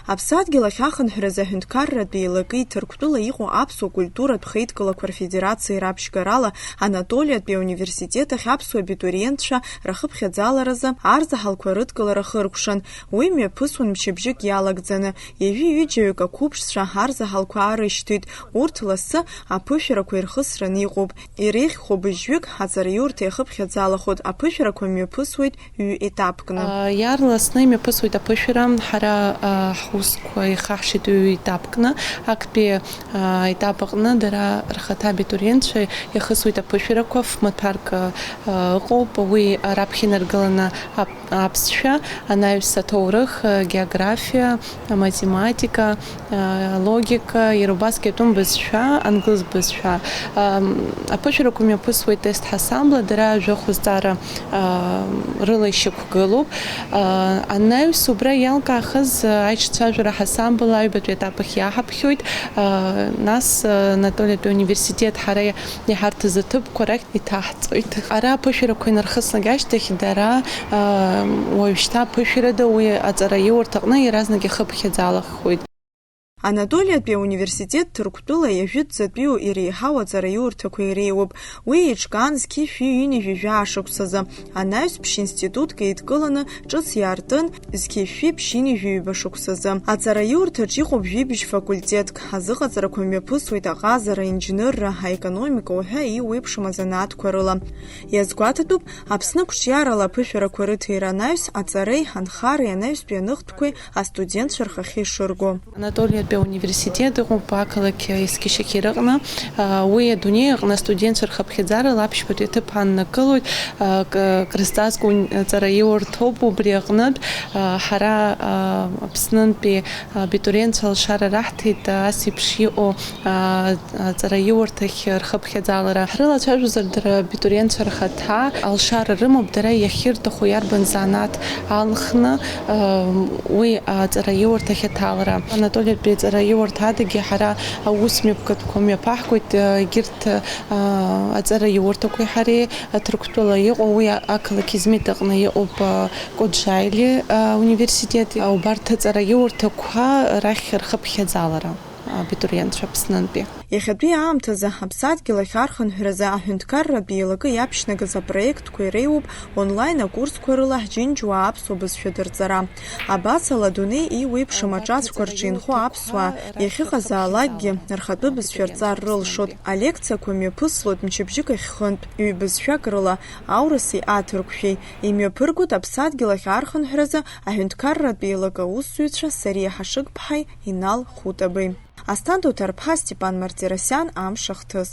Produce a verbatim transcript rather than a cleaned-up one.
Аԥсадгьыл ахь ахынҳәразы аҳәынҭқарратә еилакеи Ҭырқәтәыла иҟоу аԥсуа культуратә хеидкылақәа рфедерациеи раԥшьгарала Анатолиатәи ауниверситет ахь аԥсуа абитуриентцәа рахыԥхьаӡаларазы арзаҳалқәа рыдкылара хыркәшан. Уи мҩаԥысуан мчыбжьык иалагӡаны, ҩажәи ҩыџьаҩык ақәыԥшцәа арзаҳалқәа аарышьҭит, урҭ лассы аԥышәарақәа ирхысраны иҟоуп. Иреиӷьхо быжьҩык аҵараиурҭа иахыԥхьаӡалахоит, аԥышәарақәа мҩаԥысуеит ҩ-етапкны. Иаарласны имҩаԥысуеит аԥышәара, ҳара ҳусқәа ихаҳшьеит ҩ-етапкны, актәи етап аҟны дара рхаҭа абитуриентцәа иахысуеит аԥышәарақәа, ф-маҭәарк ыҟоуп, уи раԥхьа инаргыланы аԥсшәа, анаҩс аҭоурых, географиа, аматематика, алогика, иара убасгьы атәым бызшәа, англыз бызшәа. Аԥышәарақәа мҩаԥысуеит тест ҳасабла, дара жәохә зҵаара рыла ишьақәгылоуп. Анаҩс убра иалкаахаз аиҿцәажәара ҳасабла аҩбатәи етап ахь иаҳаԥхьоит. Нас Анатолиатәи ауниверситет ҳара иҳарҭаз аҭыԥқәа рахь иҭаҳҵоит. Ара аԥышәарақәа инархысны ашьҭахь дара, уажәшьҭа аԥышәарада уи аҵараиурҭаҟны иаразнак ихыԥхьаӡалахоит. Анатолиатәи ауниверситет Ҭырқәтәыла ҩажәи жәытәӡатәиу иреиҳау аҵараиурҭақәа иреиуоуп. Уи еиҿкаан зқьи шәи ҩынҩажәи жәаа шықәсазы, анаҩс ԥшь-институтк еидкыланы ҿыц иаартын зқьи шәи ԥшьынҩажәи ҩба шықәсазы. Аҵараиурҭаҿ иҟоуп жәибжь факультетк, азыҟаҵарақәа мҩаԥысуеит аҟазара, аинџьнырра, аекономика уҳәа еиуеиԥшым азанааҭқәа рыла. Иазгәаҭатәуп, Аԥсны қәҿиарала аԥышәарақәа рыҭира анаҩс аҵареи анхареи анаҩстәи аныхтәқәеи астудентцәа рхахьы ишырго. Анатолиатәи ауниверситет ыҟоуп ақалақь Ескишехир аҟны. Уи адунеи аҟны астудентцәа рхыԥхьаӡарала аԥшьбатәи аҭыԥ ааннакылоит. К-, Крызҵазкуа аҵараиурҭоуп убри аҟнытә. Ҳара Аԥснынтәи абитуриентцәа алшара раҳҭеит ас еиԥш иҟоу аҵараиурҭахь рхыԥхьаӡалара. Ҳрылацәажәозар, дара абитуриентцәа рхаҭа алшара рымоуп дара иахьырҭаху иарбан занааҭ алхны, уи аҵараиурҭахь аҭалара. Анатолиатәи аҵараиурҭа адагьы ҳара аус мҩаԥгатәқәа мҩаԥаҳгоит, егьырҭ аҵараиурҭақәеи ҳареи, Ҭырқәтәыла иҟоу, уи ақалақь Измит аҟны иҟоуп, Кодџаили ауниверситет. Убарҭ аҵараиурҭақәа рахь рхыԥхьаӡалара абитуриентцәа Аԥснынтәи. Иахьатәи аамҭазы аԥсадгьыл ахь архынҳәразы аҳәынҭқарратә еилакы иаԥшьнагаз апроектқәа иреиуоуп онлайн акурсқәа рыла ҳџьынџьуаа аԥсуа бызшәа дырҵара. Абасала, адунеи еиуеиԥшым аҿацәқәа рҿы инхо аԥсуаа иахьыҟазаалакгьы рхатәы бызшәа рҵар рылшоит. Алекциақәа мҩаԥыслоит мчыбжьык ахь хынтә, ҩбызшәак рыла, аурыси аҭырқәшәеи. Имҩаԥыргоит аԥсадгьыл ахь архынҳәразы аҳәынҭқарратә еилакы аусзуҩцәа Сариа Ҳашыгԥҳаи Инал Хутабеи. Асҭанда Уҭарԥҳа, Степан Мартиросиан, Амш ахҭыс.